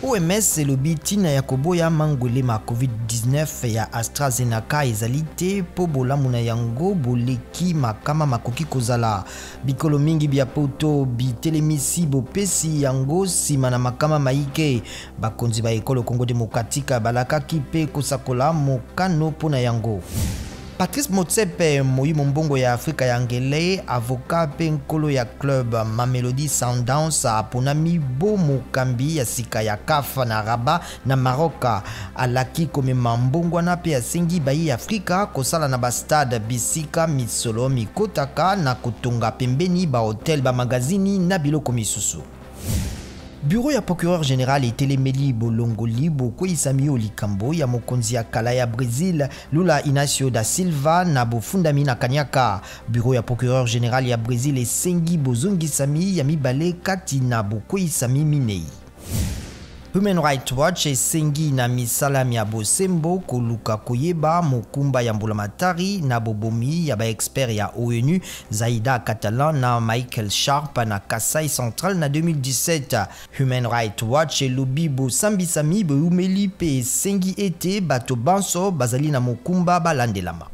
OMS elobi ntina ya koboya mangwele ma COVID-19 ya AstraZeneca ezali te mpo bolamu na yango boleki makama makoki kozala. Bikolo mingi bya poto bitelemisi bopesi yango nsima na makama maike. Bakonzi ba ekolo Congo Demokratika balakaki mpe kosakola mokano mpo na yango. Patrice Motsepe, moyi mombongo ya Afrika ya Ngele, avocat mpe nkolo ya club Mamelodi Sundowns, aponami bo mokambi ya sika ya CAF na Rabat na Maroc. Alaki komema mbongwana mpe asengi bayi ya Afrika kosala na ba stade bisika misolo mikotaka na kotonga pembeni ba hotel, ba magazini na biloko misusu. Bureau ya procureur general etelemeli bolongoli bokweyisami o likambo ya mokonzi ya kala ya Bresil Lula Inacio da Silva na bofundami na kaniaka. Bureau ya procureur general ya Bresil esengi bozongisami ya mibale kati na bokweyisami minei. Human Rights Watch esengi na misala mya bosembo koluka koyeba mokumba ya mbulamatari na bobomi ya ba experts ya ONU Zaida Catalan na Michael Sharp na Kasai Central na 2017. Human Rights Watch elobi bosambisami boumeli mpe esengi ete bato banso bazali na mokumba balandelama.